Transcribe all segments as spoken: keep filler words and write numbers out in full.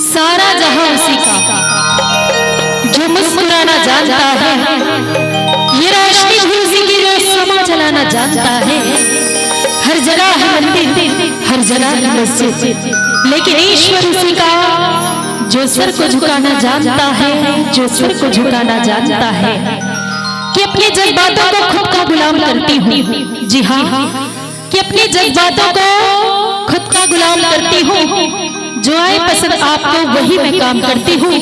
सारा जहां उसी का, जो मुस्कुराना जानता है। ये रोशनी भी उसी की, जो समा जलाना जानता है। हर जगह है मंदिर, हर जगह है मस्जिद, लेकिन ईश्वर उसी का, जो सर को झुकाना जानता है, जो सर को झुकाना जानता है। कि अपने जज्बातों को खुद का गुलाम करती हूँ। जी हाँ, कि अपने जज्बातों को खुद का गुलाम करती हूँ। जो आए पसंद आपको, वही मैं काम करती हूँ।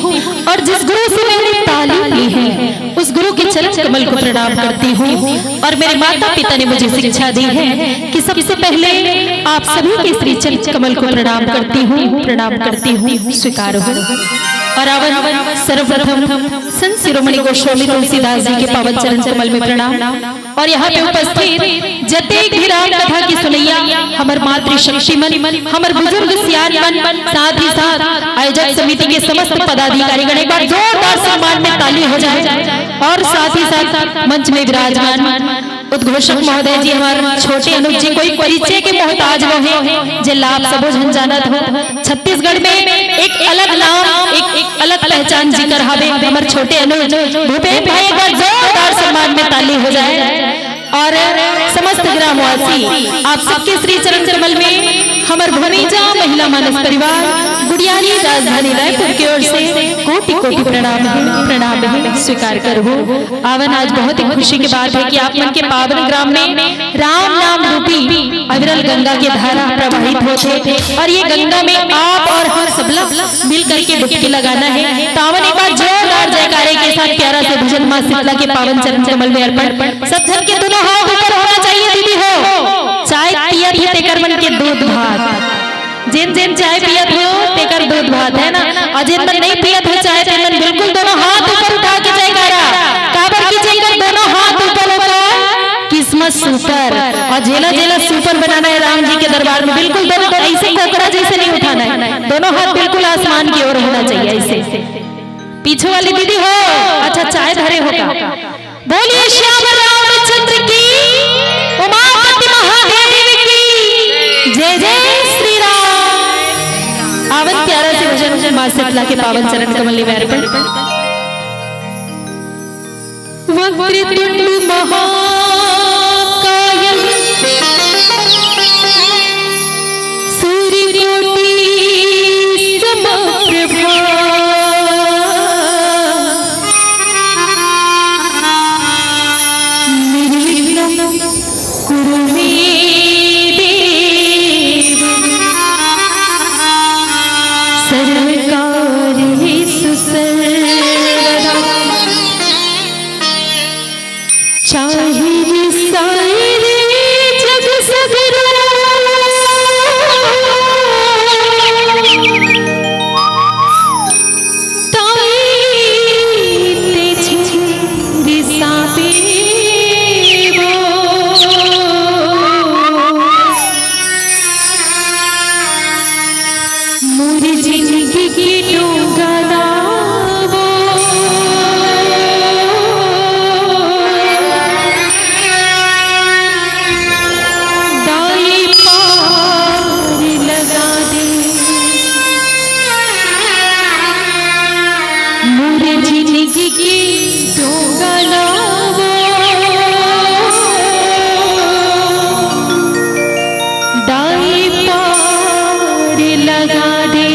और जिस गुरु से मैंने तालीम ली है, उस गुरु के चरण कमल को प्रणाम करती हूँ। और मेरे माता पिता ने मुझे शिक्षा दी है कि सबसे पहले आप सभी के श्री चरण कमल को प्रणाम करती हूँ, प्रणाम करती हूँ, स्वीकार हो। और आवन सर्वप्रथम संत शिरोमणि गोस्वामी तुलसीदास जी के पावन चरण कमल में प्रणाम। और यहाँ पे उपस्थित जतेक भी राम कथा के सुनैया, हमर मातृशक्ति मन, हमर बुजुर्ग सियान मन, साथ ही साथ आयोजक समिति के समस्त पदाधिकारी गण, एक बार जोरदार सम्मान में ताली हो जाए। और साथ ही साथ मंच में विराजमान उद्घोषक महोदय जी, हमारे छोटे अनुज जी, कोई परिचय के मोहताज नोहे, जेला आप सबो झन जानत हो। छत्तीसगढ़ में एक अलग नाम, एक, एक अलग पहचान जिकर हवे हमर छोटे अनुज भूपेन भाई। एक बार जोरदार सम्मान में ताली हो जाए। और समस्त ग्रामवासी, आप सबके श्री चरण कमल में हमर भूमिजा महिला मानस परिवार गुड़ियारी राजधानी रायपुर के ओर से कोटि कोटि प्रणाम हे, प्रणाम हे, स्वीकार करहु। आवन, आज बहुत ही खुशी के बात हे कि आप मन के पावन ग्राम में राम नाम रूपी अविरल गंगा के धारा प्रवाहित होत हे और ये गंगा में आप और हम सबला मिल करके डुबकी लगाना हे। तो आवन, एक बार जोरदार जयकारे के साथ प्यारा से भजन माँ शीतला के पावन चरण कमल में अर्पण। सब झन के दोनों हाथ ऊपर होना चाहिए दीदी हो। चाय पियत हे तेकर मन के दूध भात, जेन जेन चाय पियत हो तेकर दूध भात, है ना? और जेन मन नहीं पियत हो चाय, तेन मन बिल्कुल दोनों हाथ ऊपर उठा के जयकारा। काबर कि जेकर दोनों हाथ ऊपर होता है, किस्मत सुपर। और जेला जेला सुपर बनाना है राम जी के दरबार में, बिल्कुल दोनों ऐसे कोकरा जैसे नहीं उठाना है, दोनों हाथ बिल्कुल आसमान की ओर होना चाहिए ऐसे। पीछे वाली दीदी हो, अच्छा, चाय धरे हो का? बोलिए श्याम रामचंद्र की, उमापति महादेव की जय। जय श्री राम। आवन, प्यारा से भजन माँ शीतला के पावन चरण कमल में अर्पण। वक्रतुंड महाकाय सूर्यकोटि समप्रभा। निर्विघ्नं कुरु मे देव सर्वकार्येषु सर्वदा। चाहे विसाए रे जग सगरो, ताई तेझे रिसाबे वो। मोर जिनगी के डोंगा लावो, दाई पार लगा दे। मोर जिनगी के डोंगा लावो, दाई पार लगा दे।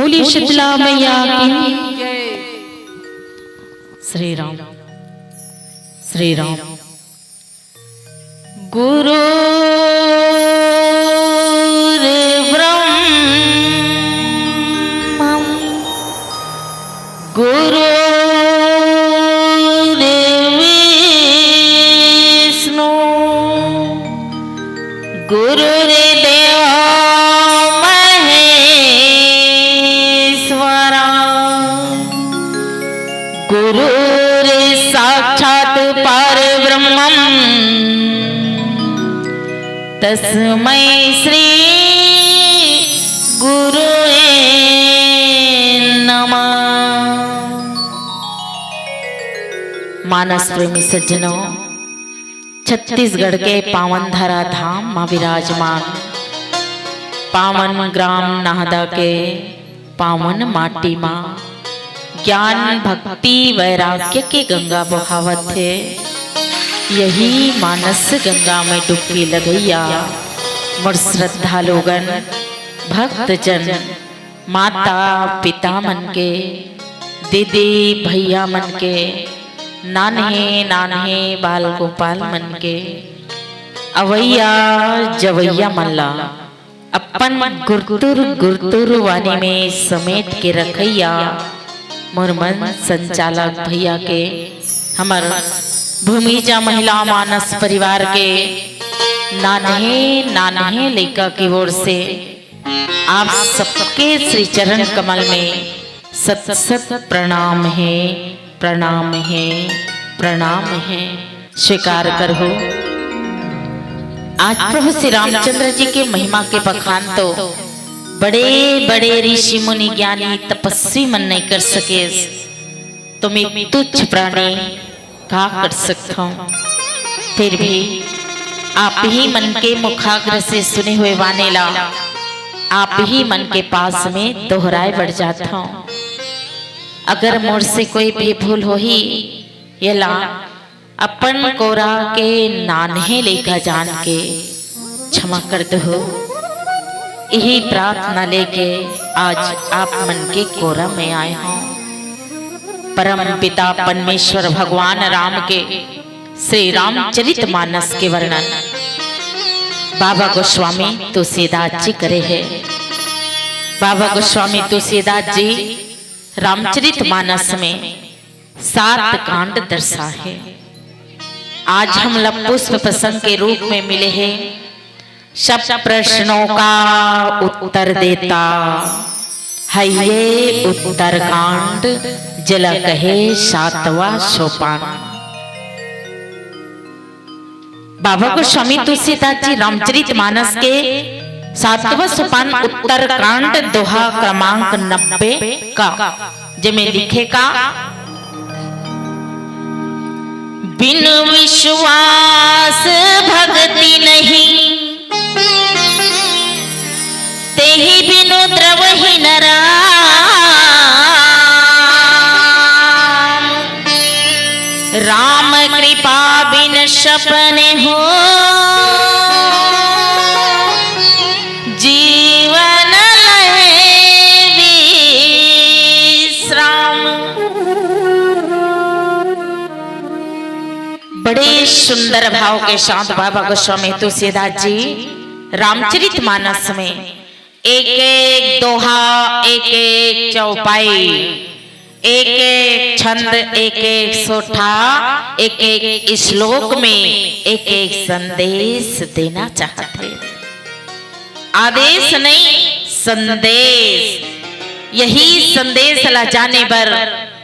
बोलिए शीतला मैया की। श्री राम, श्री राम। गुरुर्ब्रह्मं गुरुर्विष्णु गुरुर्देवो महेश्वरा गुरुर्साक्षात् परब्रह्मं तस्मै श्री गुरुवे नमः। मानस प्रेमी सज्जनों, छत्तीसगढ़ के पावन धरा धाम म विराजमान पावन ग्राम नाहदा के पावन माटी म ज्ञान, भक्ति, वैराग्य के गंगा बोहावत हे। यही मानस गंगा में डुबकी लगइया मोर श्रद्धा लोगन, भक्तजन, माता पिता मन के, दीदी भैया मन के, नान्हे नान्हे बाल गोपाल मन के, अवैया जवैया मन ला अपन गुरतुर गुरतुर वाणी में समेट के रखइया मोर मन संचालक भैया के, हमर भूमिजा महिला मानस परिवार के नान्हे नान्हे लइका की ओर से आप सबके श्री चरण कमल में सत सत प्रणाम हे, प्रणाम हे, प्रणाम हे। स्वीकार करहू। आज प्रभु श्री रामचंद्र जी के महिमा के बखान तो बड़े बड़े ऋषि मुनि ज्ञानी तपस्वी मन नहीं कर सके, तो मैं तुच्छ प्राणी का कर सकता हूँ। फिर भी आप ही मन के मुखाग्र से सुने हुए वाणी ला आप ही मन के पास में दोहराए बढ़ जाता हूँ। अगर मोर से कोई भी भूल होही, येला अपन कोरा के नान्हे लइका जान के क्षमा कर दहू। यही प्रार्थना लेके आज आप मन के कोरा में आए हूँ। परम पिता परमेश्वर भगवान राम के श्री रामचरित मानस के वर्णन बाबा गोस्वामी तुलसीदास जी करे हे। बाबा गोस्वामी तुलसीदास जी रामचरित मानस में सात कांड दर्शा हे। आज हमला पुष्प प्रसंग के रूप में मिले हे। सब प्रश्नों का उत्तर देता है ये उत्तरकांड, जेला कहे सातवां सोपान। बाबा गोस्वामी तुलसीदास जी रामचरित मानस के सातवां सोपान उत्तरकांड दोहा क्रमांक नब्बे का, जेमे लिखे का, बिनु विश्वास भक्ति नहीं, तेहि बिनु द्रवहि न राम। राम कृपा बिन सपन हो, जीवन लहे विश्राम। बड़े सुंदर भाव के साथ बाबा गोस्वामी तुलसीदास जी रामचरित मानस में एक एक दोहा, एक एक चौपाई, एक एक छंद, एक एक सोठा, एक एक श्लोक में एक एक संदेश देना चाहत हे। आदेश नहीं, संदेश। यही संदेश ला जाने बर,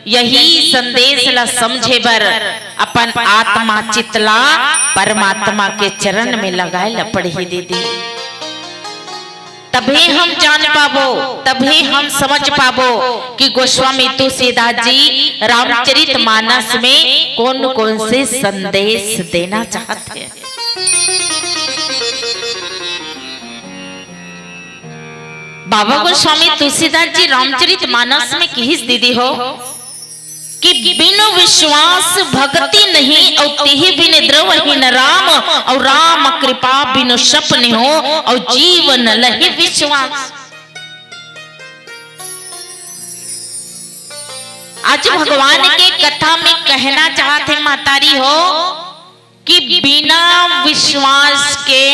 यही संदेश ला समझे बर अपन आत्मा चित ला परमात्मा के चरण में लगाए ला पड़ही दीदी। तभे हम जान पाबो, तभे हम समझ पाबो कि गोस्वामी तुलसीदास जी रामचरित मानस में कौन कौन से संदेश देना चाहत हे। बाबा गोस्वामी तुलसीदास जी रामचरित मानस में किहिस दीदी हो कि बिनु विश्वास भक्ति नहीं, और तिहि बिन द्रवहि न राम, और राम कृपा बिनु सपन हो, और जीवन लहि विश्वास। आज भगवान के कथा में कहना चाहत हे महतारी हो कि बिना विश्वास के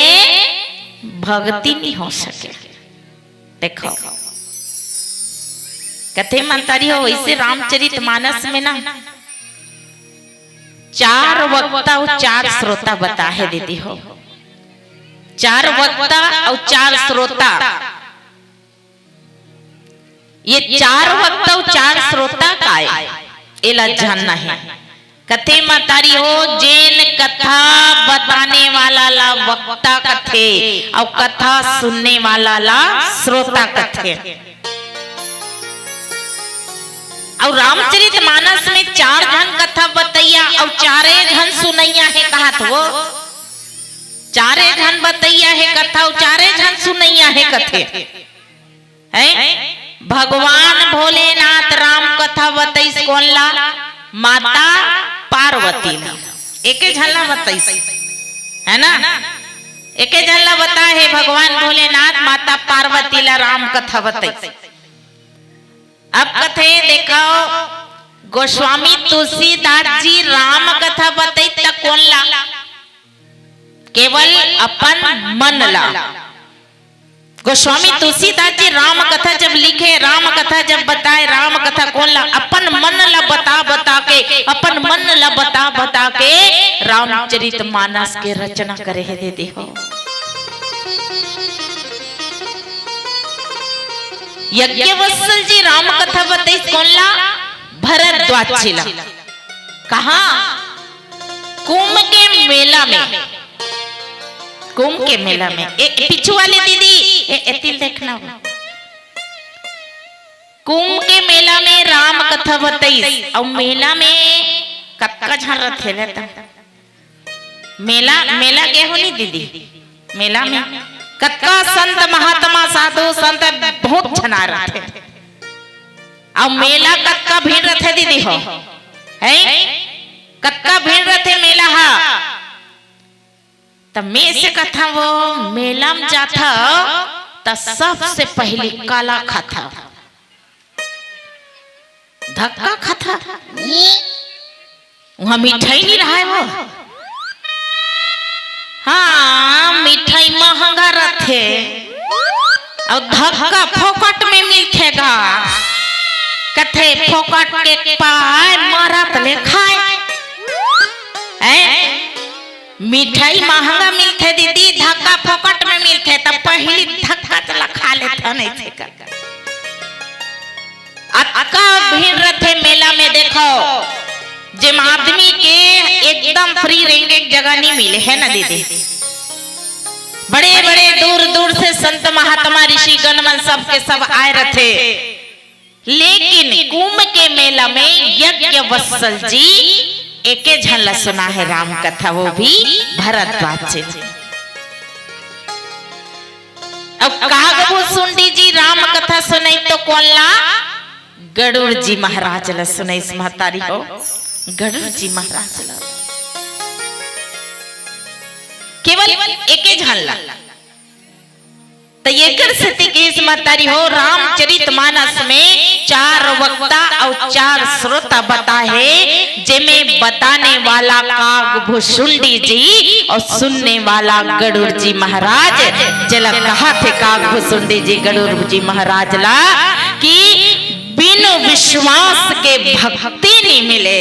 भक्ति नहीं हो सके। देखो, कथे महतारी हो, वैसे रामचरित मानस में ना चार वक्ता अउ चार श्रोता बताहे दीदी हो। चार वक्ता अउ चार श्रोता, ये चार वक्ता अउ चार श्रोता काय, एला जानना हे। कथे महतारी हो, जेन कथा बताने वाला ला वक्ता कथे अउ कथा सुनने वाला ला श्रोता कथे। अउ रामचरित मानस में चार झन कथा बतैया अउ चारे झन सुनैया हे कहत हो। चारे झन बतैया हे कथा अउ चारे झन सुनैया हे कथे। हैं? भगवान भोलेनाथ राम कथा बतैस कोन ला? माता पार्वती ला। एके झन ला बतैस, है ना? एके झन ला बताहे भगवान भोलेनाथ माता पार्वती ला राम कथा बतैस। अब कथे देखो, गोस्वामी तुलसीदास जी राम कथा बतैस त कोन ला? केवल अपन मन ला। गोस्वामी तुलसीदास जी राम कथा जब लिखे, राम कथा जब बताए, राम कथा कोन ला? अपन मन ला बता बता के, अपन मन ला बता बता के रामचरित मानस के रचना करे हे दीदी हो। यज्ञवत्सल जी राम कथा बतैस कोन ला? भरद्वाज जी ला। कहाँ? कुंभ के मेला में, कुंभ के मेला में। ए, ए, पीछू वाले दीदी, ए, एती ल देखना। कुंभ के मेला में राम कथा बतैस, अउ मेला में कतका झन रथे ले त? मेला, मेला गे हो नी दीदी? मेला में कतका संत महात्मा साधु संत बहुत झन आए रथे। अउ मेला कतका भीड़ रथे दीदी हो, हैं? कतका भीड़ रथे मेला हा। त मैं से कथा वो मेला में जाथा त सबसे पहली काला खाता। धक्का खाता। वहाँ मिठाई नहीं रहा है वो। हाँ, मिठाई महंगा रथे। अउ धक्का फोकट में मिलथे गा। कथे फोकट के पाए मरत ले खाए। हैं? मिठाई महंगा मिलथे दीदी, धक्का फोकट में मिलथे, त पहली धक्का चला खा लेथन ऐसे कर। अतका भीड़ रथे मेला में, देखो, जेम आदमी के एकदम free रेंगे के जगह नहीं मिले, है ना दीदी? बड़े-बड़े दूर-दूर से संत महात्मा ऋषि गण मन सब के सब आए रथे, लेकिन कुंभ के मेला में यज्ञवत्सल जी एके झन ला सुनाहे राम कथा, वो भी भरद्वाज जी। अब कागभुसुंडी जी राम कथा सुनई तो कोन ला? गरुड़ जी महाराज ला सुनईस महतारी हो, गरुड़ जी महाराज ला। केवल एके झन ला। त एकर सेती कहिस महतारी हो, रामचरित मानस में चार वक्ता अउ चार श्रोता बताहे, जेमे बताने वाला कागभुसुंडी जी अउ सुनने वाला गरुड़ जी महाराज। जेला कहाथे कागभुसुंडी जी गरुड़ जी महाराज ला कि बिनु विश्वास के भक्ति नहीं मिले।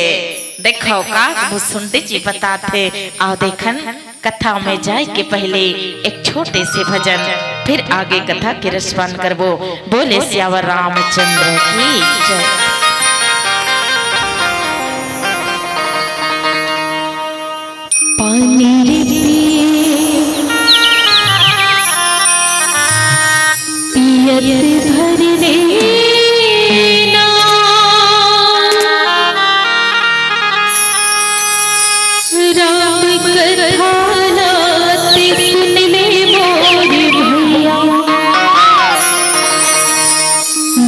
देखो कागभुसुंडी जी बताथे, आओ देखन। कथा में जाए के पहले एक छोटे से भजन, फिर आगे कथा के रसपान करबो। बोले सियावर रामचंद्र की जय। पानी रे पिए, पियत भर लेना। राम कथा नाते सुन ले मोर भैया,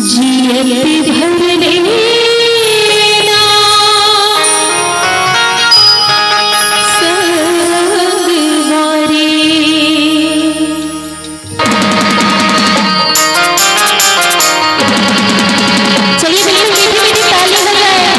जियत भर लेना संगवारी। चलिए, बिल्कुल मीठी मीठी ताली हो जाए।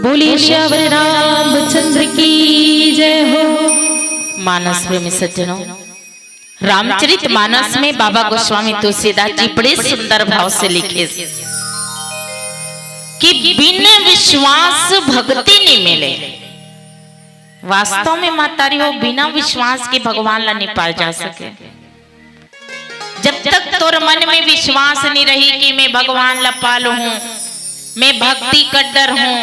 बोलिए श्यावर रामचंद्र की जय हो। मानस प्रेमी सज्जनों, रामचरित मानस में बाबा गोस्वामी तुलसीदास जी बड़े सुंदर भाव से लिखे कि बिन विश्वास भक्ति नहीं मिले। वास्तव में महतारी हो, बिना विश्वास के भगवान ला नहीं पाए जा सके। जब तक तोर मन में विश्वास नहीं रही कि मैं भगवान ला पालो हूँ, मैं भक्ति कड्डर हूँ,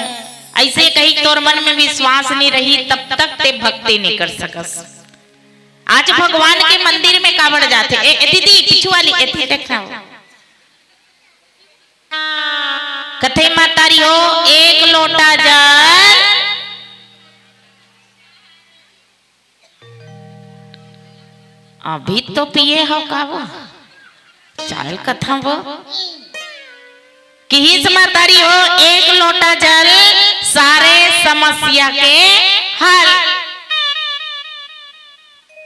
ऐसे कही तोर मन में विश्वास नहीं रही, तब तक ते भक्ति नहीं कर सकस। आज भगवान के मंदिर में कावड़ जाथे। ए, ए दीदी, पीछू वाली, एती देखना हो। कथे महतारी हो, एक लोटा जल अभी तो पिए हो का वो? चाल कथा वो। किहिस महतारी हो, एक लोटा जल सारे समस्या के हल।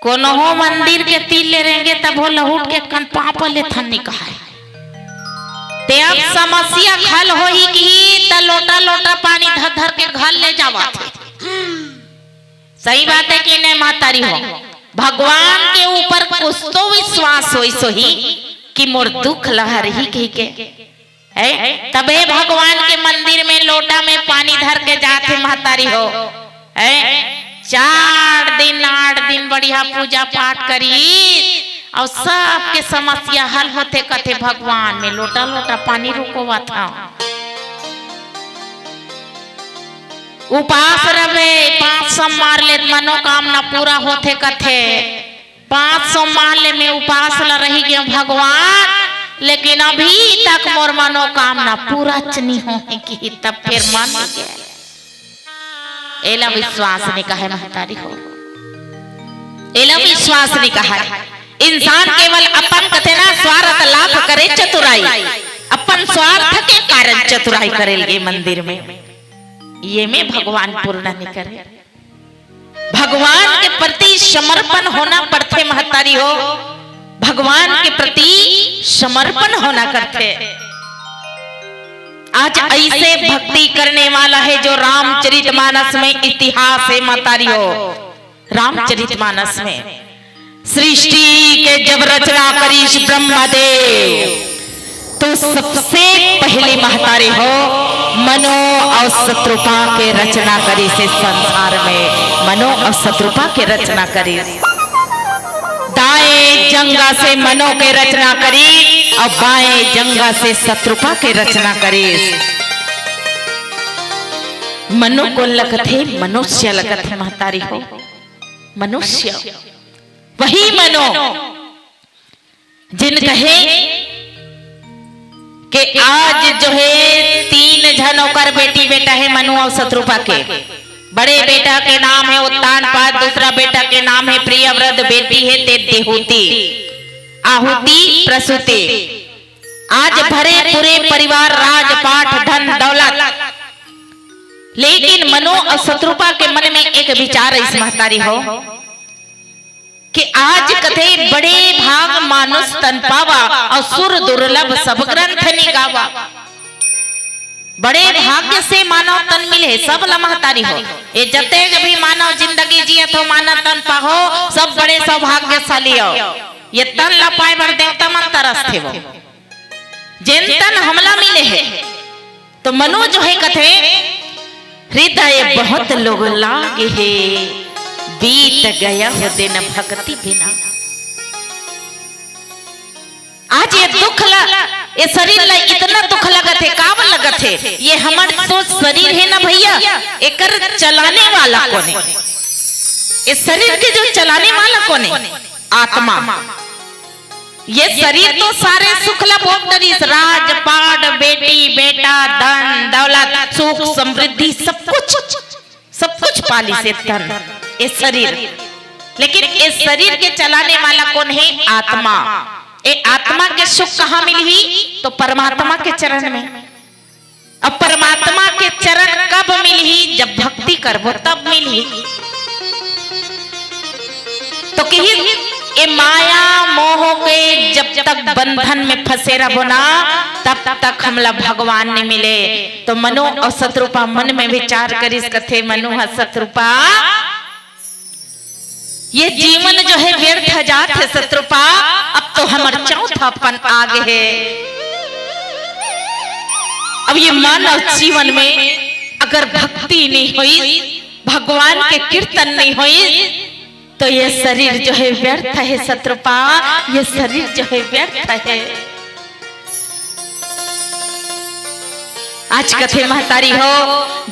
कोनो हो मंदिर के तीर ले रेंगे तब हो लहुट के कन पाप ले थन निकाय। ते अब समस्या हल होही किही त लोटा लोटा पानी धर धर के घर ले जावा थे। सही बात है कि नहीं महतारी हो? भगवान के ऊपर कुछ तो विश्वास होइस होही कि मोर दुख ल हरही कहि के। है? तबे भगवान के मंदिर में लोटा में पानी धर के जाथे महतारी हो। है? चार दिन, आठ दिन बढ़िया पूजा पाठ करी अउ सबके समस्या हल होथे कथे भगवान में लोटा लोटा पानी रुकोवत हव। उपास रहे, पाँच सोमवार ले मनोकामना पूरा होथे कथे। पाँच सोमवार ले मैं उपास ल रही गेंव भगवान, लेकिन अभी तक मोर मनोकामना पूरा च नी होहे किही तब फेर मन गे। एला विश्वास नइ कहय महतारी हो, एला विश्वास नइ कहय। इंसान केवल अपन कथे ना स्वार्थ लाभ करे चतुराई, अपन स्वार्थ के कारण चतुराई करे लगे मंदिर में। ये में भगवान पूर्ण नइ करे। भगवान के प्रति समर्पण होना पड़थे महतारी हो, भगवान के प्रति समर्पण होना करथे। आज ऐसे भक्ति करने वाला है जो रामचरितमानस में इतिहास है महतारी हो। रामचरितमानस में सृष्टि के जब रचना करिस ब्रह्मदेव, तो सबसे पहली महतारी हो मनु अउ शतरूपा के रचना करिस। इस संसार में मनु अउ शतरूपा के रचना करिस। दाएं जंगा से मनु के रचना करिस अउ बाएं जंगा से शतरूपा के रचना करिस। मनु कोन ल कथे? मनुष्य ल कथे महतारी हो, मनुष्य। वही मनु जिन कहे कि आज जो है तीन झन ओकर बेटी बेटा है मनु अउ शतरूपा के। बड़े बेटा के नाम है उत्तानपाद, दूसरा बेटा के नाम है प्रियव्रत, बेटी है ते देहूति, आहुति, प्रसूति। आज भरे पूरे परिवार, राजपाट, धन दौलत, लेकिन मनु अउ शतरूपा के मन में एक विचार अइस महतारी हो कि आज कथे बड़े भाग मानुष तन पावा अउ सुर दुर्लभ सब ग्रंथ निगावा। बड़े भाग्य से मानव तन मिले हे सब ल महतारी हो। ये जतेक भी मानव जिंदगी जियत हो, मानव तन पाहो, सब बड़े सौभाग्यशाली हो। ये तन ल पाए बर देवता मन तरसथे वो। जेन तन हमला मिले हे, तो मनु जो है कथे, हृदय बहुत लोग लागे हे, बीत गया हो दिन भक्ति बिना। आज ये दुख ला, ये शरीर ला इतना दुख लगत हे, काबर लगत हे? ये हमर तो शरीर हे ना भैया, एकर चलाने वाला कोन हे? ये शरीर के जो चलाने वाला कोन हे? आत्मा। ये शरीर तो सारे सुख ला भोग डरिस, राजपाट, बेटी, बेटा, धन, दौलत, सुख, समृद्धि, सब कुछ, सब कुछ पालिस ये तन, ये शरीर। लेकिन ये शरीर के चलाने वाला कोन हे? आत्मा। ये आत्मा के सुख कहाँ मिलही? तो परमात्मा के चरण में। अब परमात्मा के चरण कब मिलही? जब भक्ति करबो तब मिलही। तो कही, ए माया मोह के जब तक बंधन में फंसे रहो ना, तब तक हमला भगवान नहीं मिले। तो मनु अउ शतरूपा मन में विचार करिस, कथे मनु ह शतरूपा, ये जीवन जो है व्यर्थ जात हे शतरूपा, अब तो हमर चौथापन आ गे हे। अब ये मानव जीवन में अगर भक्ति नहीं होई, भगवान के कीर्तन नहीं होई, तो ये शरीर जो है व्यर्थ हे शतरूपा, ये शरीर जो है व्यर्थ हे। आज कथे महतारी हो,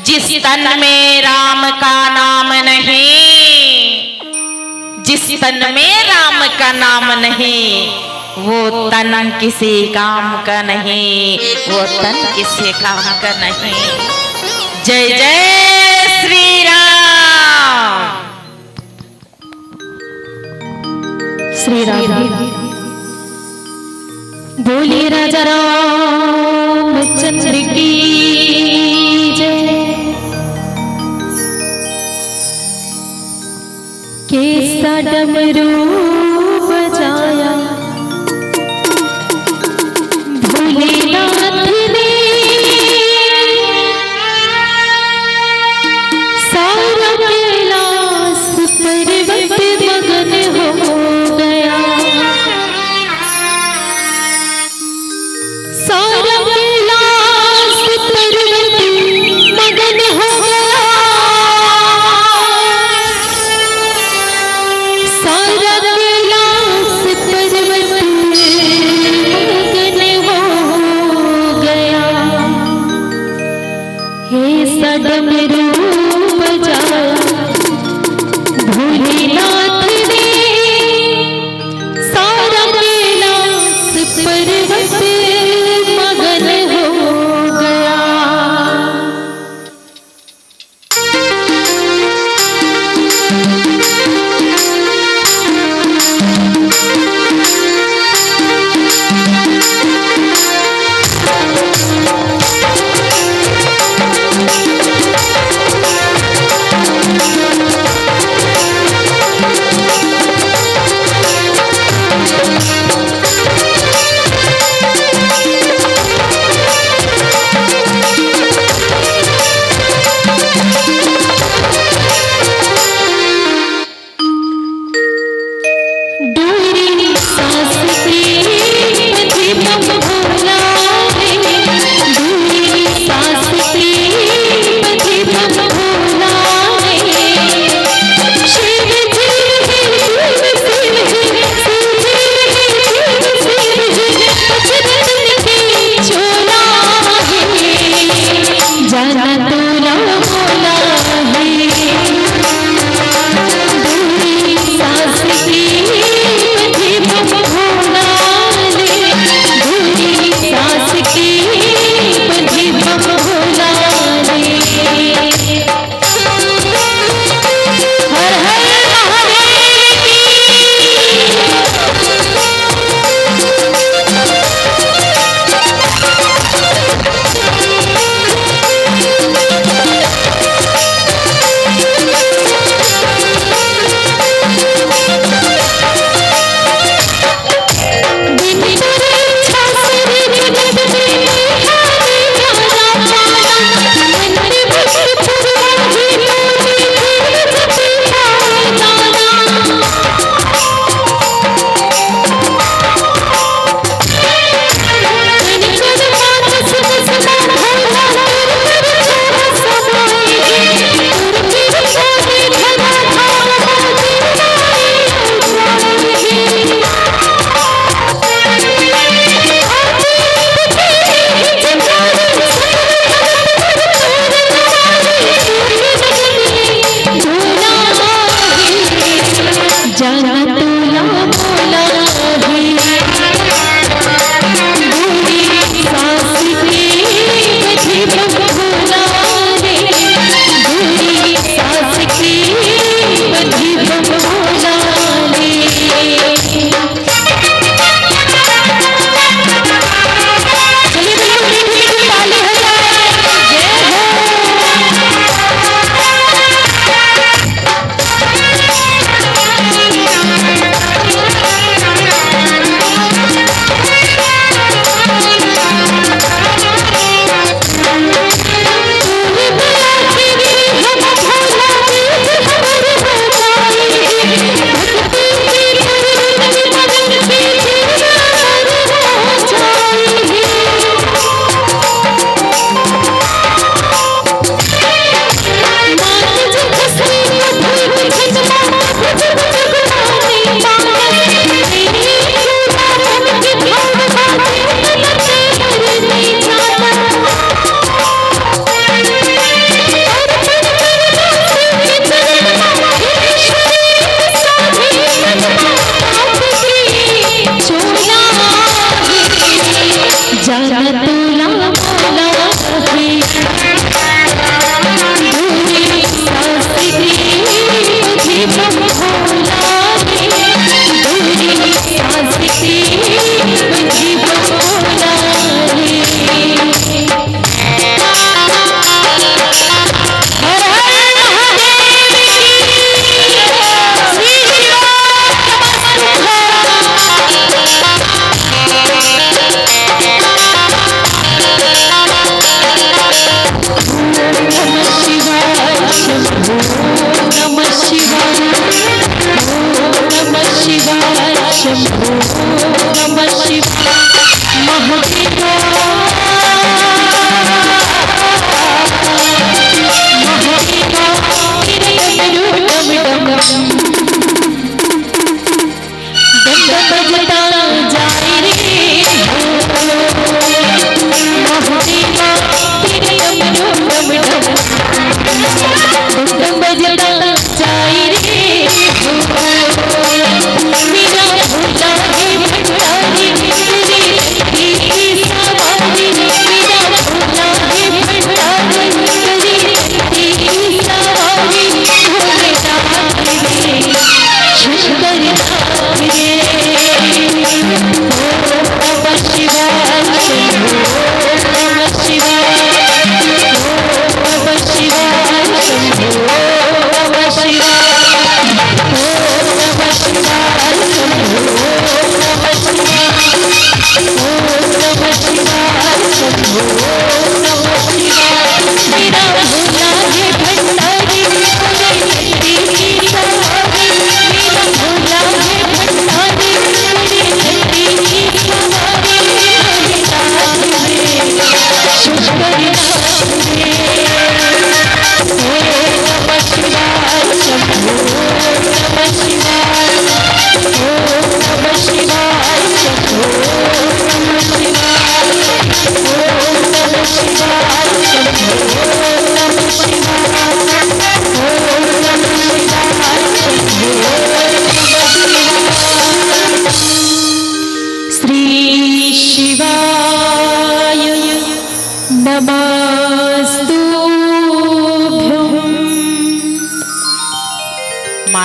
जिस तन में राम का नाम नहीं, जिस तन में राम का नाम नहीं, वो तन किसी काम का नहीं, वो तन किसी काम का नहीं। जय जय श्री राम। श्री राधे। बोलिए राजा रामचंद्र की जय। कैसा डमरू बजाया भोलेनाथ ने।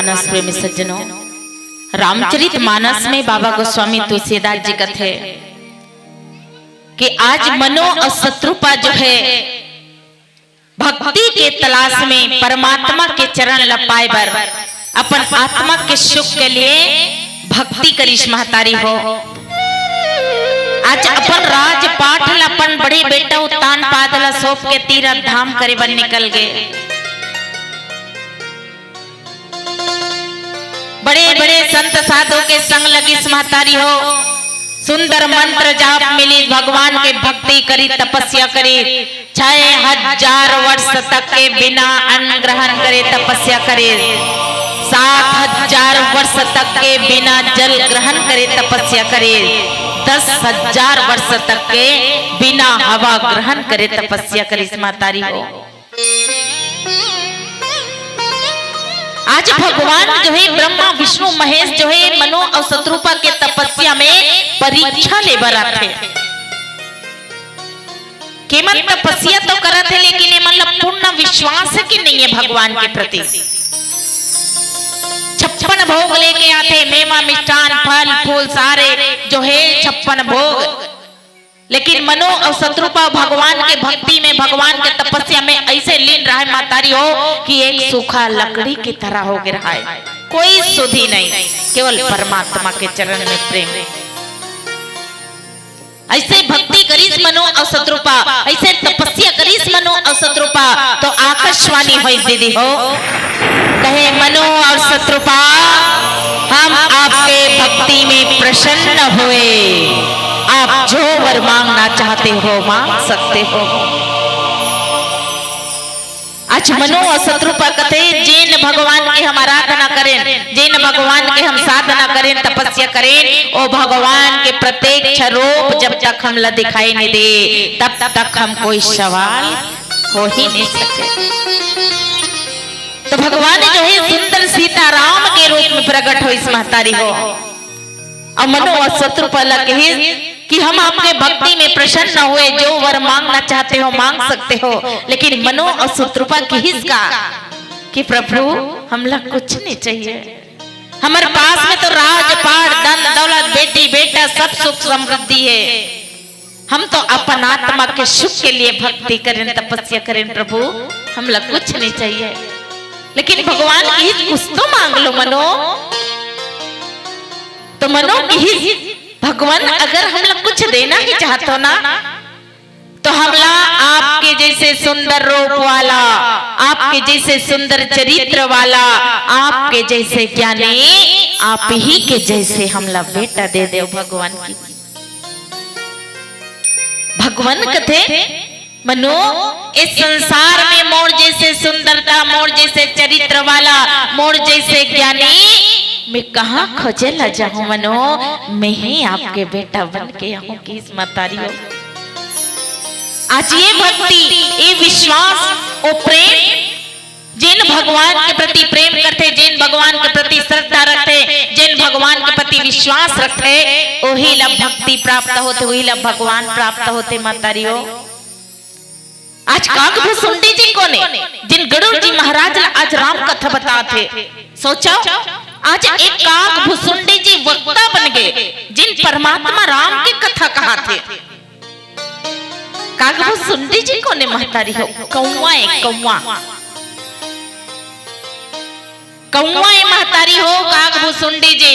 मानस प्रेमी सज्जनों, रामचरित मानस में बाबा गोस्वामी तुलसीदास जी कथे कि आज मनो अउ शत्रुपा जो है भक्ति के तलाश में परमात्मा के चरण ल पाए बर अपन आत्मा के सुख के लिए भक्ति करिस महतारी हो। आज अपन राजपाट ल अपन बड़े बेटा उत्तान पाद ल सौंप के तीरथ धाम करे बर निकल गे। बड़े बड़े संत साधु के संग लगिस महतारी हो। सुंदर मंत्र जाप मिली, भगवान के भक्ति करी, तपस्या करी। छह हजार वर्ष तक के बिना अन्न ग्रहण करे तपस्या करे, सात हजार वर्ष तक के बिना जल ग्रहण करे तपस्या करे, दस हजार वर्ष तक के बिना हवा ग्रहण करे तपस्या करिस महतारी हो। आज भगवान जो है ब्रह्मा विष्णु महेश जो है मनो अउ शत्रुपा के तपस्या में परीक्षा ले बर आथे। केमन तपस्या तो करत हे, लेकिन एमन ला पूर्ण विश्वास के नहीं है भगवान के प्रति। छप्पन भोग लेके आथे, मेवा, मिष्ठान, फल, फूल, सारे जो है छप्पन भोग, लेकिन मनो अउ शत्रुपा भगवान के भक्ति में, भगवान के तपस्या में ऐसे लीन रहे महतारी हो कि एक सूखा लकड़ी की तरह हो गे रहे। कोई सुधि नहीं, केवल परमात्मा के चरण में प्रेम। ऐसे भक्ति करिस मनो अउ शत्रुपा, ऐसे तपस्या करिस मनो अउ शत्रुपा, तो आकाशवाणी होइस दीदी हो, कहे, "मनो और शत्रुपा, हम आपके भक्ति में प्रसन्न हुए, आप जो वर मांगना चाहते हो, मांग सकते हो।" आज मनो अउ शत्रुपा कथे, "जेन भगवान के हम आराधना करेन, जेन भगवान के हम साधना करेन, तपस्या करेन, ओ भगवान के प्रत्यक्ष रूप जब तक हमला दिखाई नहीं दे, तब तक हम कोई सवाल हो ही नहीं सके।" तो भगवान जो है सुंदर सीताराम के रूप में प्रकट होइस महतारी हो। अउ मनो अउ शत्रुपा ला कहिस कि हम आपके भक्ति में प्रसन्न हुए, जो वर मांगना चाहते हो मांग सकते हो। लेकिन मनो अउ शत्रुपा कहिस का कि प्रभु, हमला कुछ नहीं चाहिए, हमर पास में तो राजपाट, धन दौलत, बेटी बेटा, सब सुख समृद्धि है। हम तो अपन आत्मा के सुख के लिए भक्ति करेन, तपस्या करेन प्रभु, हमला कुछ नहीं चाहिए। लेकिन भगवान कहिस, "कुछ तो मांग लो मनो।" तो मनो कहिस, "भगवान, अगर हमला कुछ देना ही चाहत हो ना, तो हमला आपके जैसे सुंदर रूप वाला, आपके जैसे सुंदर चरित्र वाला, आपके जैसे ज्ञानी, आप ही के जैसे हमला बेटा दे देव भगवान।" की भगवान कथे, "मनो, इस संसार में मोर जैसे सुंदरता, मोर जैसे चरित्र वाला, मोर जैसे ज्ञानी मैं कहाँ खोजे ला जाहूं मनो, मैं ही आपके बेटा बन के आहूं।" किस महतारी हो। आज ये भक्ति, ये विश्वास, वो प्रेम, जेन भगवान के प्रति प्रेम करथे, जेन भगवान के प्रति श्रद्धा रखथे, जेन भगवान के प्रति विश्वास रखथे, ओही ला भक्ति प्राप्त होथे, ओही ला भगवान प्राप्त होथे महतारी हो। आज काग भुसुंडी जी कोने, जिन गरुड़ जी महाराज ला आज राम कथा बताथे। सोचो, आज एक काग भुसुंडी जी वक्ता बन गे, जिन परमात्मा राम के कथा कहाथे। काग भुसुंडी जी कोने महतारी हो, कौवा ए, कौवा। कौवा ए महतारी हो, काग भुसुंडी जी।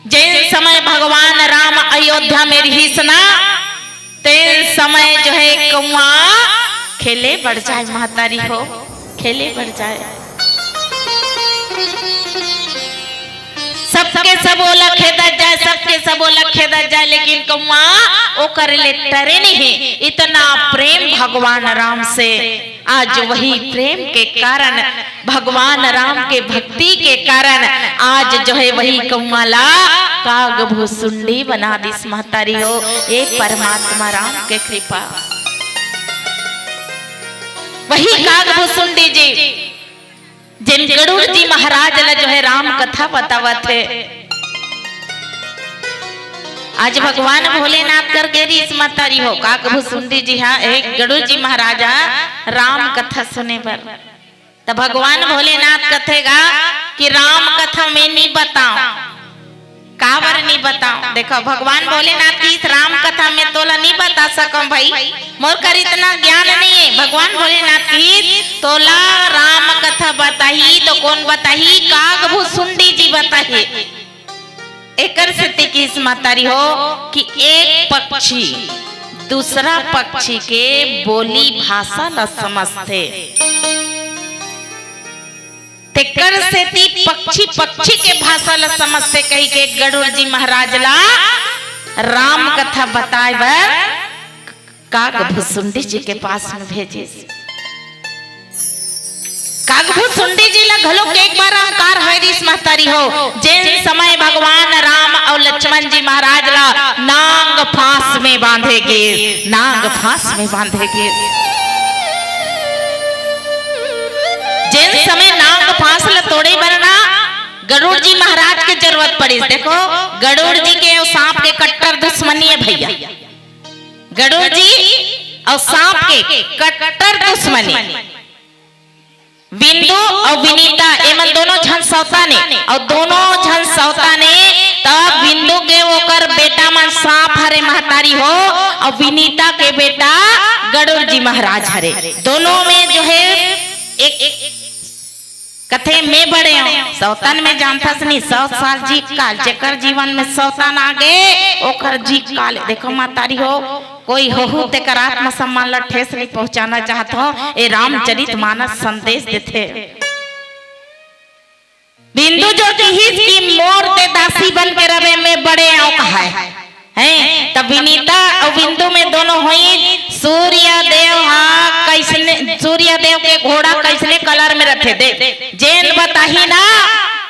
जेन समय भगवान राम अयोध्या में रिहिस ना, तेन समय जो है कौवा खेले बर जाए महतारी हो, खेले बर जाए। सबके सब ओला खेदत जाए, सबके सब ओला खेदत जाए, लेकिन कौवा ओकर ले टरे नहीं। इतना प्रेम भगवान राम से। आज वही प्रेम के कारण, भगवान राम के भक्ति के कारण आज जो है वही कौवा ला काग भुसुंडी बना दिस महतारी हो। ये परमात्मा राम के कृपा। वही काग भुसुंडी जी, जिन गरुड़ जी महाराज ला जो है राम कथा बतावत हे। आज भगवान भोलेनाथ कर गे रिहिस महतारी हो, काग भुसुंडी जी हा, एक गरुड़ जी महाराज हा राम कथा सुने बर। त भगवान भोलेनाथ कथे गा कि राम कथा में नी बताओ। काबर नी बताओ? देखो, भगवान भोलेनाथ की इस राम कथा में तोला नी बता सकम भाई, मोर कर इतना ज्ञान नहीं है। भगवान भोलेनाथ की तोला राम कथा बताही तो कौन बताही? काग भुसुंडी जी बताही। एकर सेती किस महतारी हो कि एक पक्षी दूसरा पक्षी के बोली भाषा ला समझथे, तेकर सेती पक्षी पक्षी के भाषा ला समझथे कहिके गरुड़ जी महाराज ला राम कथा बताए बर काग भुसुंडी जी के पास में भेजिस। काग भुसुंडी जी ला घलो के एक बार अहंकार होय रिस महतारी हो, जेन समय भगवान राम अउ लक्ष्मण जी महाराज ला नांग फांस में बांधे गिस, नांग फांस में बांधे गिस। जेन समय नांग फांस ला तोड़े बर ना गरुड़ जी महाराज के जरूरत पड़िस। देखो, गरुड़ जी के अउ सांप के कट्टर दुश्मनी है भैया। गरुड़ जी अउ सांप के कट्टर दुश्मनी। विंदु अउ विनीता, एमन दोनों झन सौता ने, अउ दोनों झन सौता ने, तब विंदु के ओकर बेटा मन सांप हरे महतारी हो, अउ विनीता के बेटा गरुड़ जी महाराज हरे। दोनों में जो है एक, एक कथे, "मैं बड़े हूँ, सौतन में जानथस नहीं, सौ साल जी काल, जेकर जीवन में सौतन आ गे, ओकर जी काल।" देखो महतारी हो, कोई होहू तेकर आत्मसम्मान ला ठेस नहीं पहुंचाना चाहत हो। ए रामचरित मानस संदेश देथे। बिंदु जो किहिस कि मोर ते दासी बन के रवे, मैं बड़े आंव कहाय। हैं, त विनीता अउ बिंदु में दोनों होई, सूर्य देव हा कैसने, सूर्य देव के घोड़ा कैसने कलर में रथे, दे, जेन बताही ना,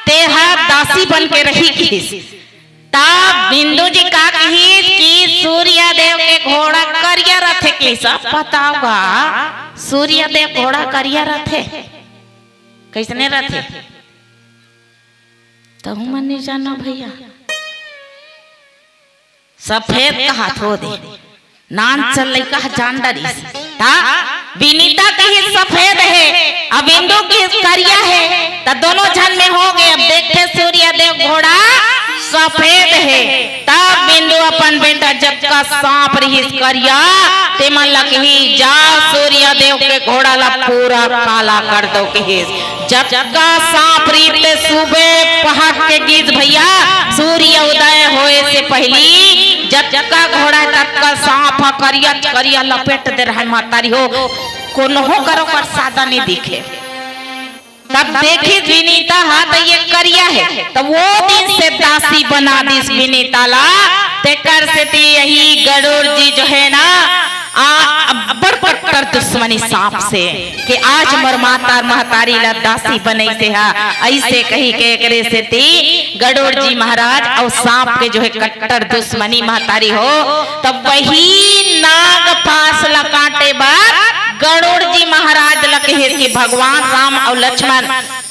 ते हा दासी बन के रही किहिस। त बिंदु जी का किहिस कि सूर्य देव के घोड़ा करिया रथे किहिस। अब बताओ गा, सूर्य देव घोड़ा करिया रथे, कैसने रथे? तहू मन नहीं जानो भैया, सफेद कहात हो दे, नान चल लइका ह जान डरिस। ता विनीता कही सफेद है, अब इंदु की करिया है, त दोनों झन में हो गए। अब देखते सूर्य देव घोड़ा सफेद है, तब बिंदु अपन बेटा जतका सांप रहिस करिया, तेमन ला कही, "जा सूर्य देव के घोड़ा ला पूरा काला कर दो," कहिस। जतका सांप रहिस ते सुबह पहर के गिस भैया, सूर्य उदय होए से पहली जतका घोड़ा हे, ततका सांप ह करिया करिया लपेट दे रहा हे महतारी हो, कोनो करो कर सादा नहीं दिखे। तब देखिस विनीता हा त ये करिया हे, त वो दिन से दासी बना दिस विनीता ला। तेकर सेती यही गरुड़ जी जो है ना, आ, अब्बड़ कट्टर दुश्मनी सांप से, कि आज मोर माता महतारी ला दासी बनइसे हा, अइसे कही के एकरे सेती गरुड़ जी महाराज अउ सांप के जो है कट्टर दुश्मनी महतारी हो, तब वही नाग फांस ला काटे बर गरुड़ जी महाराज ला कहिस कि भगवान राम अउ लक्ष्मण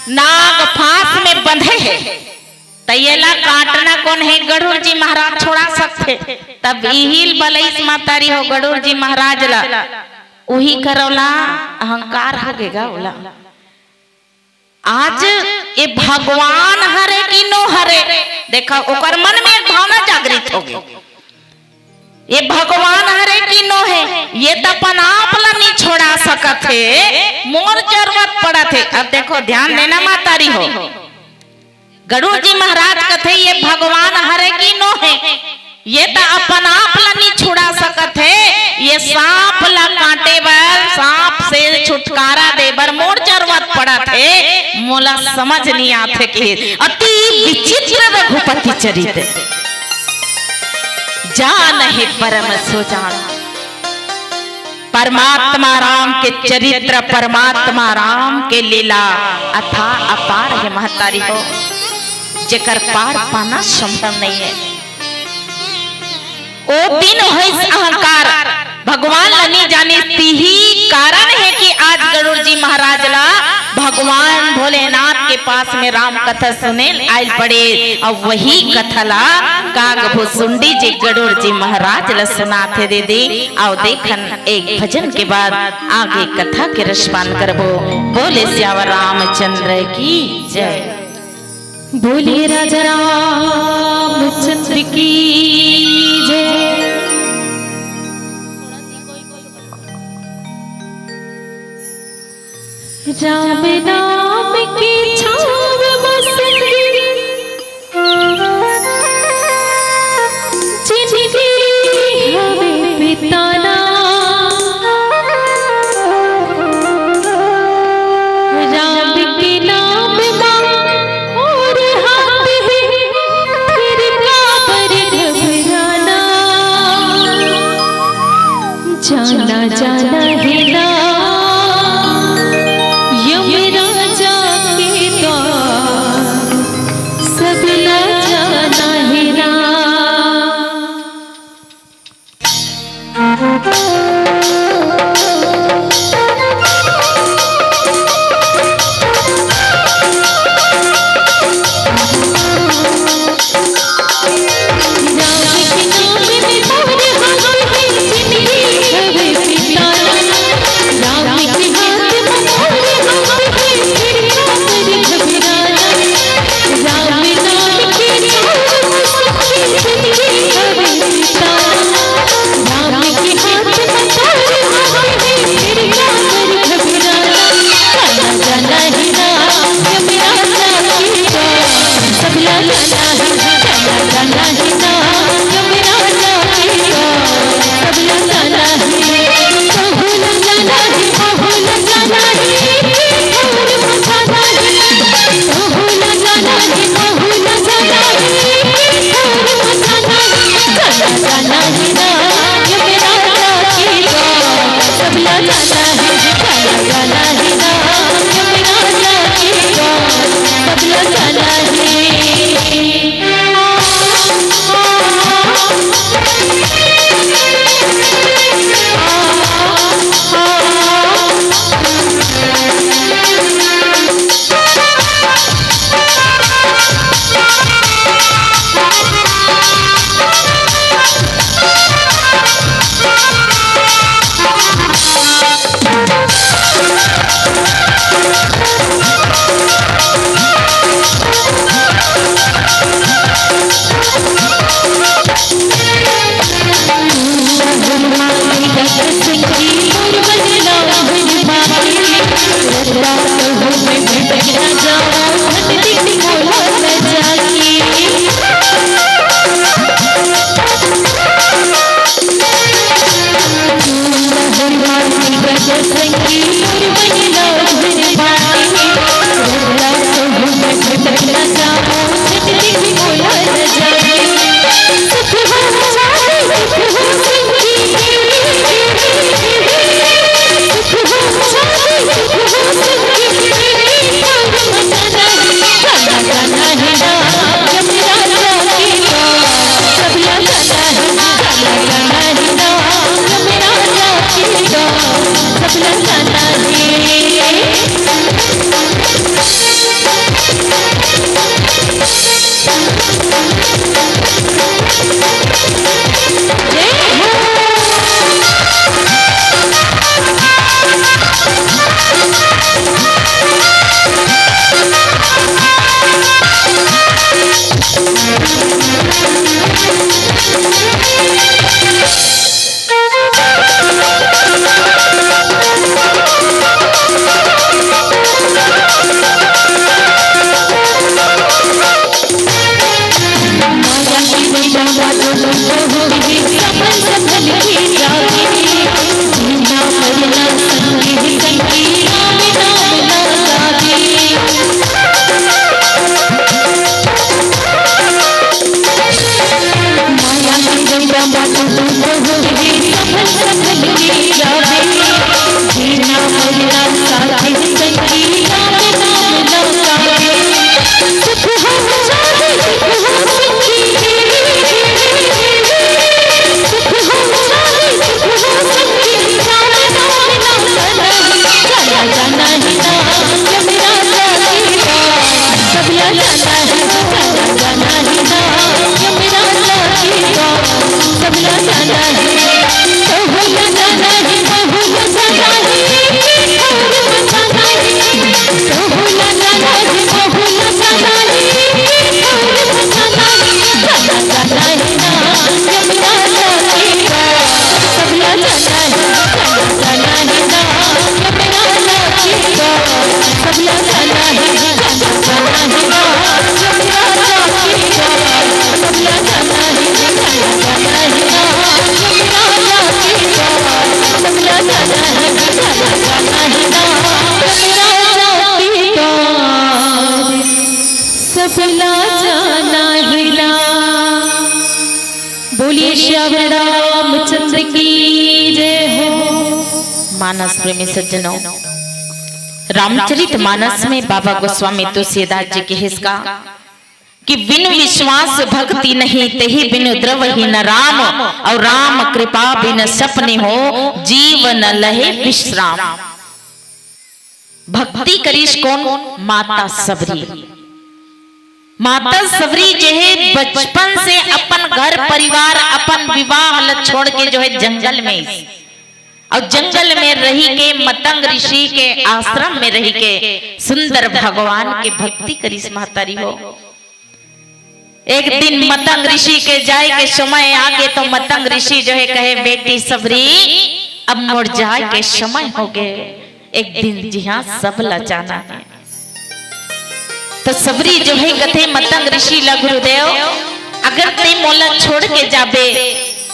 नाग फांस में बंधे हे, त येला काटना कोन हे? गरुड़ जी महाराज छोड़ा सकथे। तब इहिल बलइस महतारी हो गरुड़ जी महाराज ला, उही करौला अहंकार हो गे गा ओला। आज ये भगवान हरे कि नो हरे, देखा ओकर मन में एक भावना जागृत हो गे। ये भगवान हरे कि नो हे, ये त अपन आप ला नहीं छोड़ा सकत हे, मोर जरूरत पड़त हे। अब देखो ध्यान देना महतारी हो, गरुड़ जी महाराज कथे ये भगवान हरे कि नो हे, ये त अपन आप ला नहीं छुड़ा सकत हे, ये सांप ला काटे बर, सांप से छुटकारा दे बर मोर जरूरत पड़त हे, मोला समझ नहीं आथे कहिस। अति विचित्र रघुपति चरित, जान हे परम सो जान। परमात्मा राम के चरित्र, परमात्मा राम के लीला अथा अपार हे महतारी हो, जेकर पार पाना संभव नहीं है। ओ दिन होइस अहंकार, भगवान ल नी जानिस, तिही कारण हे कि आज गरुड़ जी महाराज ला भगवान भोलेनाथ के पास में राम कथा सुने आइल पड़े। अउ वही कथा ला काग भुसुंडी जी गरुड़ जी महाराज ला सुनाथे दीदी। अउ देखन एक भजन के बाद आगे कथा के रसपान करबो। बोले सियावर रामचंद्र की जय। बोलिए राजा रामचंद्र की जय। राम नाम की छाव में संगी जिंदगी हवे बिताना। राम के नाम मा और हाथ है, फिर काबर घबराना। जाना जाना है ना यमराजा के द्वार, सब ला जाना है ना। चला जाना है ना। बोलिए श्याम रामचंद्र की जय हो। मानस प्रेमी सज्जनों, रामचरित मानस में बाबा गोस्वामी तुलसीदास जी के हिसका कि बिनु विश्वास भक्ति नहीं, तेहि बिनु द्रवहीन राम, और राम कृपा बिन सपने हो, जीव न लहे विश्राम। भक्ति करिस कोन? माता सबरी। माता सबरी जो है बचपन से अपन घर परिवार, अपन विवाह ल छोड़ के जो है जंगल में, और जंगल में रही के मतंग ऋषि के आश्रम में रही के सुंदर भगवान के भक्ति करिस महतारी हो। एक दिन मतंग ऋषि के जाए के समय आगे तो मतंग ऋषि जो है कहे, "बेटी सबरी, अब मोर जाए के समय हो गए, एक दिन जिहाँ सब ला जाना है।" तो सबरी जो है कथे मतंग ऋषि ला, "गुरुदेव, अगर ते मोला छोड़ के जाबे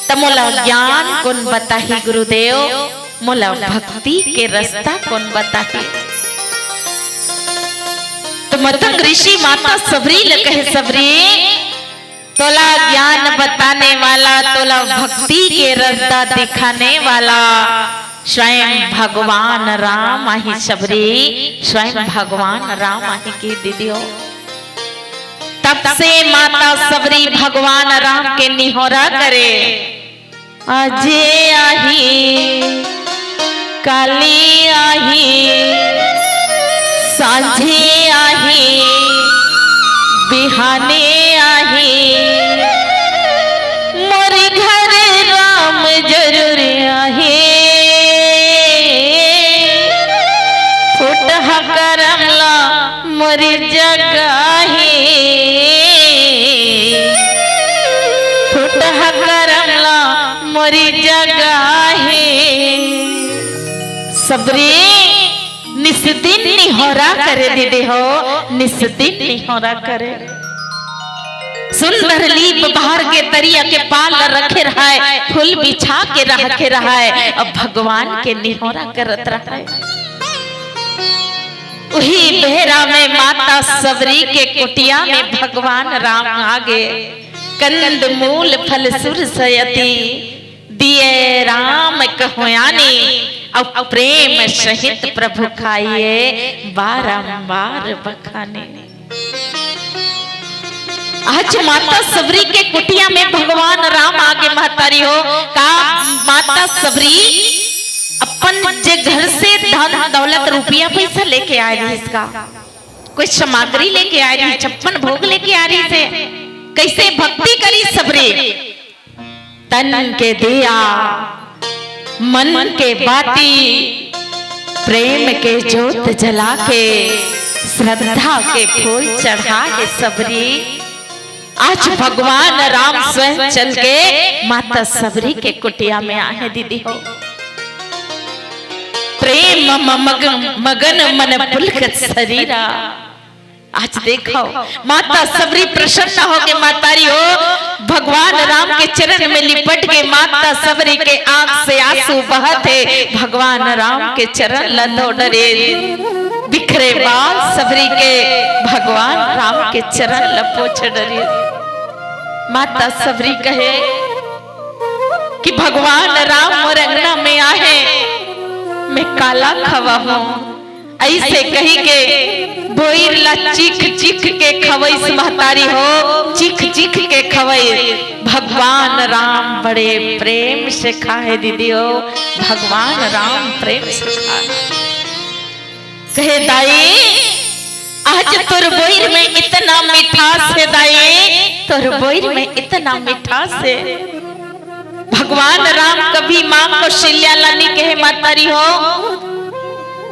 त मोला ज्ञान कोन बताही गुरुदेव, मोला भक्ति के रास्ता कोन बताही?" तो मतंग ऋषि माता सबरी ल कहे, "सबरी, तोला ज्ञान बताने वाला, तोला भक्ति के रास्ता दिखाने वाला स्वयं भगवान राम आही सबरी, स्वयं भगवान राम आही।" के दीदी हो, तब से माता सबरी भगवान राम के निहोरा करे, "आजे आही, काली आही, सांझे आही, बिहाने आही, मोर घर राम जरूर आही, फुटहा करम ला मोर जगाही, फुटहा करम ला मोर जगाही।" सबरी निस दिन निहोरा करे दीदी हो, निस दिन निहोरा करे। सुंदर लीप बहार के तरिया के पाल रखे रहाय, फूल बिछा के रखे रहाय, अब भगवान के निहोरा करत रहाय। उही बेहरा में माता सबरी के कुटिया में भगवान राम आगे, कंद मूल फल सुर सयती, दिए राम कहुयानी, अउ प्रेम सहित प्रभु खाइए, बारंबार बखानी। आज माता सबरी के कुटिया में भगवान राम आगे महतारी हो, का माता सबरी अपन जे घर से धन दौलत रुपया पैसा लेके आए रहिस का, कोई सामग्री लेके आए रहिस, छप्पन भोग लेके आए रहिस हे, कैसे भक्ति करिस सबरी? तन के दिया, मन के बाती, प्रेम के जोत जला के, श्रद्धा के फूल चढ़ा के सबरी। आज भगवान राम स्वयं चल के माता सबरी के कुटिया में आहे दीदी हो। प्रेम म मगन, मगन मन पुलकत शरीरा। आज देखो, माता सबरी प्रसन्न होके महतारी हो, भगवान राम के चरण में लिपट के माता सबरी के आंख से आंसू बहत हे। भगवान राम के चरण ल धो डरे, बिखरे बाल सबरी के भगवान राम के चरण ल पोछ डरे। माता सबरी कहे कि भगवान राम मोर अंगना में आहे, मैं काला खवाहूं। ऐसे कही के बोइर ला चीख चीख के खवैस महतारी हो, चीख चीख के खवैस। भगवान राम बड़े प्रेम से खाए दीदी हो, भगवान राम प्रेम से खाए। कहे, दाई, आज तोर बोइर में इतना मिठास हे दाई, तोर बोइर में इतना मिठास हे। भगवान राम कभी माँ कौशल्या ला नी कहे महतारी हो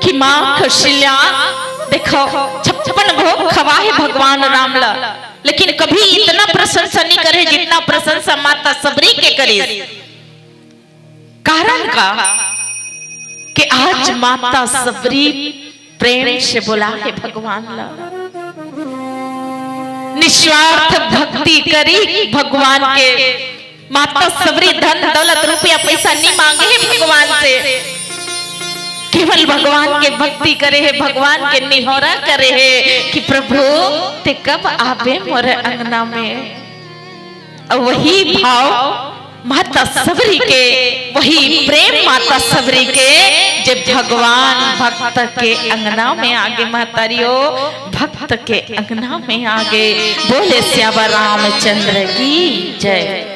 कि माँ कौशल्या, देखो, छप्पन भोग खवा हे भगवान राम ला, लेकिन कभी इतना प्रशंसा नी करे जितना प्रशंसा माता सबरी के करिस। कारण का कि आज माता सबरी प्रेम से बोला हे भगवान ला, निस्वार्थ भक्ति करी भगवान के। माता सबरी धन दौलत रुपया पैसा नी मांगे हे भगवान से, केवल भगवान के भक्ति करे हे, भगवान के निहोरा करे हे कि प्रभु, ते कब आबे मोर अंगना में। अउ वही भाव माता सबरी के, वही प्रेम माता सबरी के, जे भगवान भक्त के अंगना में आगे महतारी हो, भक्त के अंगना में आगे। बोले सियावर रामचंद्र की जय।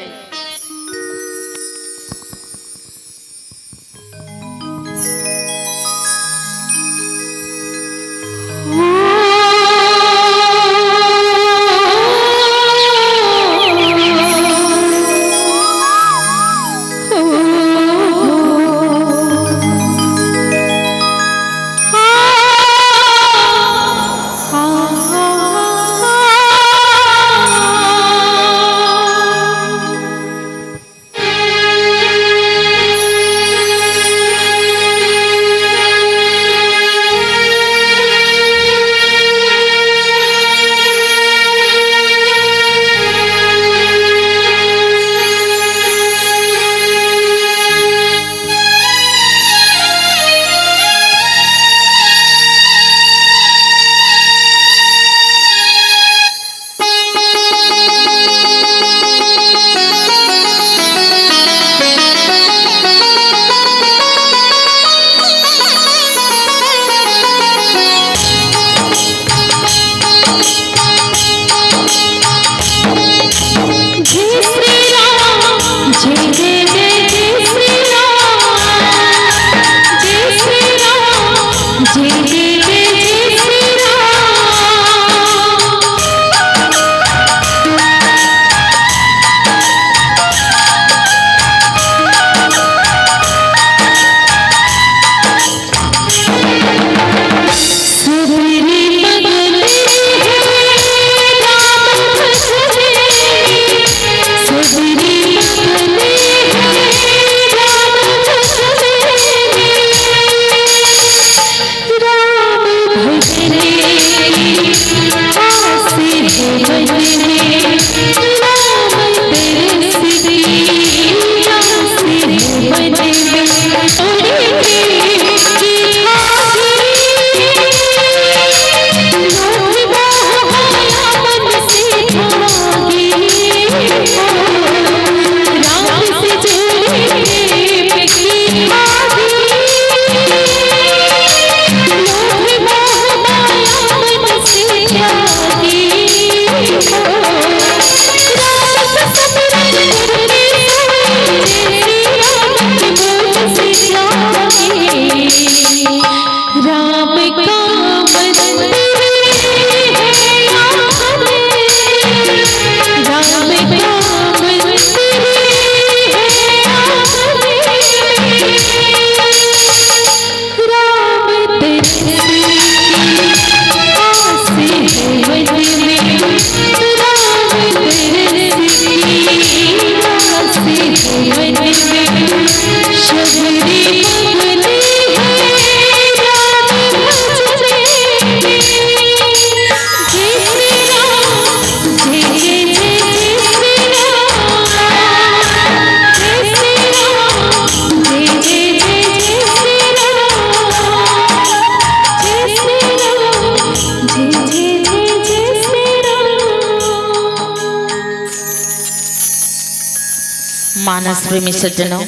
मानस प्रेमी सज्जनों,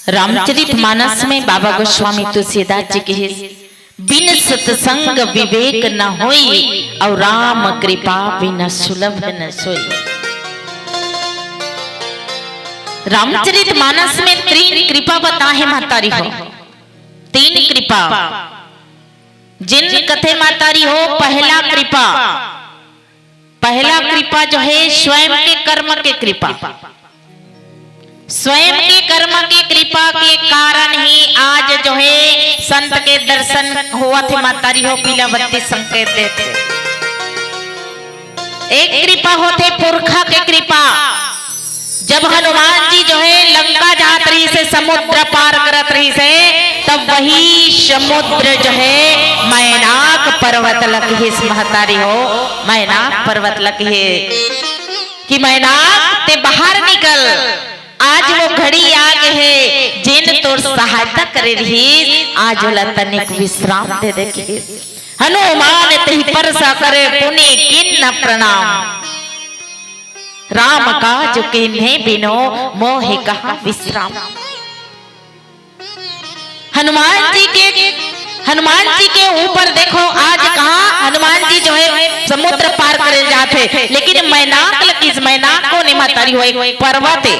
रामचरित मानस में बाबा गोस्वामी तुलसीदास जी के हे, "बिन सत्संग विवेक न होई, और राम कृपा बिना सुलभ न सोई।" रामचरित मानस में तीन कृपा बताहे महतारी हो, तीन कृपा। जिन कथे महतारी हो, पहला कृपा, पहला कृपा जो है स्वयं के कर्म के कृपा। स्वयं के कर्म के कृपा के कारण ही आज जो है संत के दर्शन होवत हे महतारी हो, पीला बत्ती संकेत देथे। एक कृपा होथे पुरखा के कृपा। जब हनुमान जी जो है लंका जात रहिस हे, समुद्र पार करत रहिस हे, तब वही समुद्र जो है मैनाक पर्वत ल किहिस महतारी हो, मैनाक पर्वत ल किहे कि मैनाक ते बाहर निकल, आज वो घड़ी आ गे हे, जेन तोर सहायता करे रिहिस, आज ओला तनिक विश्राम दे दे कहिस। हनुमान तहि परसा करे, पुनि कीन्ह प्रणाम। राम काज कीन्हे बिनु, मोहि कहां विश्राम। हनुमान जी के, हनुमान जी के ऊपर देखो, आज कहां हनुमान जी जो है समुद्र पार करे जात हे, लेकिन मैनाक ल कहिस, मैनाक कोन ए महतारी हो, एक पर्वत हे।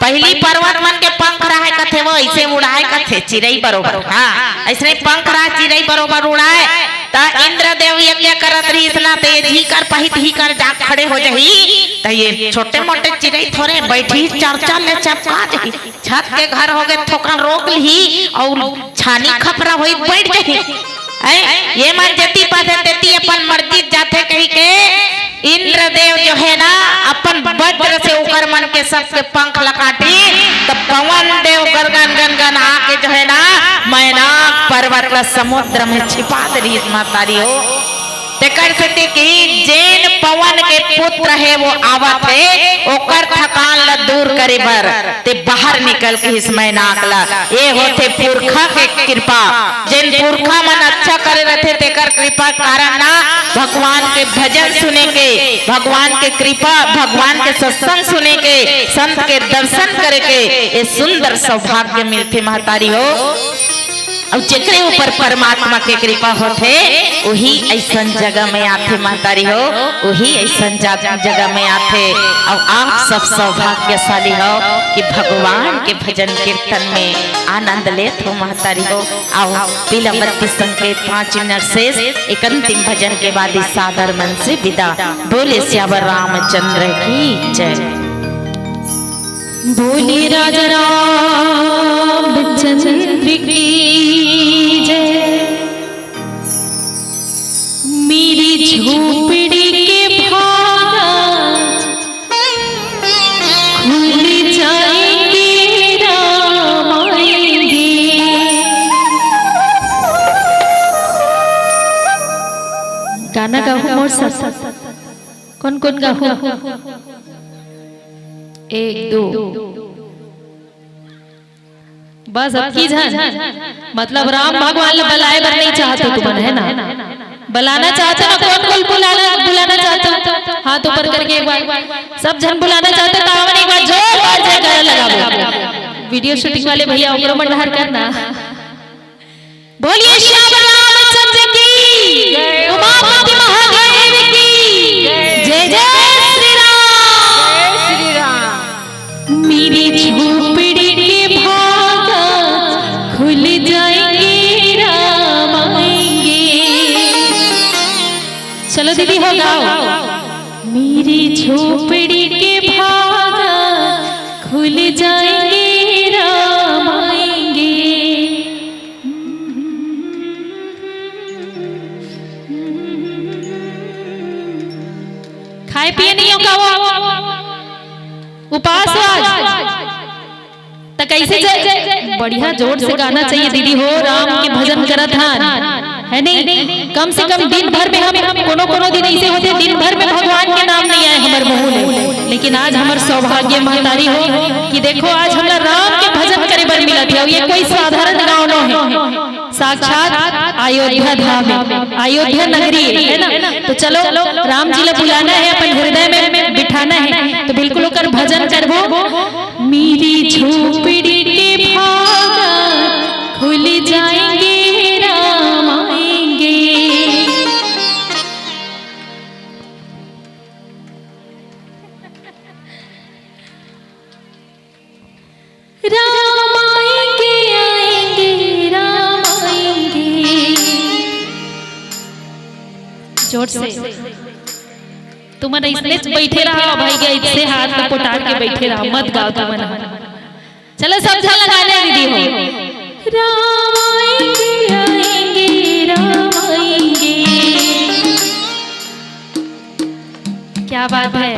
पहिली पर्वत मन के पंख राहय कथे, वो अइसे उड़ाय कथे चिरई बरोबर। हां, अइसने पंख राहय, चिरई बरोबर उड़ाय। त इंद्रदेव यज्ञ करत रिहिस ना, त ए झीकर पहित हीकर जा खड़े हो जही, त ए छोटे मोटे चिरई थोरे बइठही, चरचा ले चपका जही। छत के घर होगे, थोकन रोक लिही अउ छानी खपरा होई बइठ जही। हैं? ए मन जेती पाथे तेती अपन मर्जी जाथे कहिके इंद्रदेव जो हे ना, अपन वज्र से ओकर मन के सबके पंख ल काटिस, त पवन देव गनगन गनगन आके जो हे ना, मैनाक पर्वत ल समुद्र में छिपा दे रिहिस महतारी हो। तेकर सेती कि जेन पवन के पुत्र हे, वो आवत हे, ओकर थकान ल दूर करे बर ते बाहर निकल के कहिस मैनाक ल। ए होथे पुरखा के कृपा। जेन पुरखा मन अच्छा करे रथे, तेकर कृपा कारण ना भगवान के भजन सुने के, भगवान के कृपा, भगवान के सत्संग सुने के, संत के दर्शन करे के, ए सुंदर सौभाग्य मिलथे महतारी हो। अउ जेकरे ऊपर परमात्मा के कृपा होथे, उही अइसन जगह में आथे महतारी हो, उही अइसन जा-, जगह में आथे। अउ आप सब सौभाग्यशाली हो कि भगवान के भजन कीर्तन में आनंद लेत हो महतारी हो। आओ, पीला बत्ती संकेत, पाँच मिनट शेष, एक अंतिम भजन के बाद इस सादर मन से विदा। बोले सियावर रामचंद्र की जय। बोले राजा रामचंद्र की जय। मेरी झोपड़ी के भाग आज खुल जाएंगे, राम आएंगे। गाना गाहू मोर साथ। कोन कोन गाहू? एक, दो। बस अतकी झन, मतलब राम भगवान ल बलाए बर नइ चाहत हो तुमन, है ना? बलाना चाहत हो ना? कोन कोन बुलाना, बुलाना चाहत हो? हाथ ऊपर करके एक बार। सब झन बुलाना चाहत हो त आवन, एक बार जोरदार जयकारा लगाबो। वीडियो शूटिंग वाले भैया ओकरो मन डहर करना। बोलिए श्याम रामचंद्र की, उमापति महादेव की, जय जय श्री राम। मेरी झोपड़ी के भाग आज खुल जाएंगे, राम आएंगे। चलो दीदी हो गाओ। मेरी झोपड़ी के भाग आज खुल जाएंगे, राम आएंगे। खाए पिए नइ हो का वो? उपास हो आज? त कइसे ज-, बढ़िया जोर से गाना चाहिए दीदी हो, राम के भजन करत हन, है नहीं? कम से कम दिन भर में हम, कोनो कोनो दिन अइसे होथे, दिन भर में भगवान के नाम नइ आए हमर मुंह ले, लेकिन आज हमर सौभाग्य महतारी हो कि देखो आज हमला राम के भजन करे बर मिलत हे। अउ ए कोई साधारण गांव नो हे, साक्षात अयोध्या धाम हे, अयोध्या नगरी हे, है ना? तो चलो, राम जी ला बुलाना हे, अपन हृदय में बिठाना हे, तो बिल्कुल ओकर भजन करबो। मेरी झोपड़ी के भाग खुल जाएंगे, राम आएंगे। राम आएंगे, आएंगे, राम आएंगे। जोर से। तुमन अइसने बइठे रहा भाई, अइसे हाथ में पोटार के बइठे रहा, मत गाओ तुमन। चलो सब झन लगा ले दीदी हो। राम आएंगे, आएंगे, राम आएंगे। क्या बात है।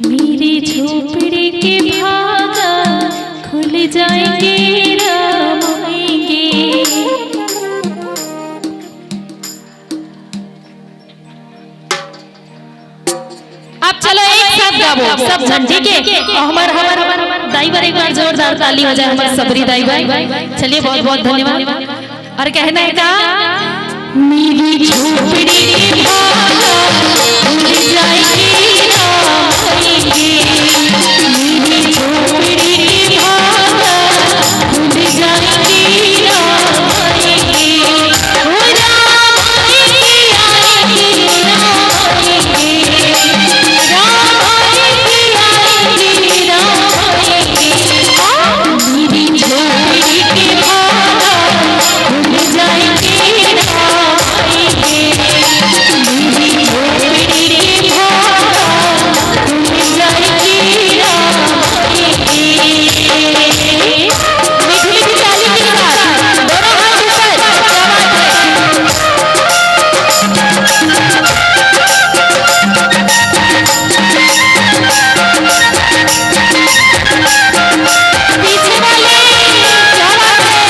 मेरी झोपड़ी के भाग खुल जाएंगे, राम आएंगे। अब चलो एक साथ गाओ। सब झन, ठीक है? और हमर, हमर दाई बर एक बार जोरदार ताली हो जाए, हमर सबरी दाई बर। चलिए, बहुत बहुत धन्यवाद। और कहना है का? मेरी झोपड़ी के भाला भूल जाएगी ना आएंगे। मेरी झोपड़ी के भाला भूल जाएगी ना आएंगे। ओ राम आएंगे, आएंगे, राम आएंगे। राम आएंगे, आएंगे, राम आएंगे। आ, मेरी झोपड़ी के भाला भूल जाएंगे, राम आएंगे। मेरी झोपड़ी के भाला भूल जाएंगे, राम आएंगे। मीठी मीठी ताली के साथ दोनों हाथ ऊपर, क्या बात है। पीछे वाले, क्या बात है।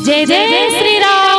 जय जय श्री राम।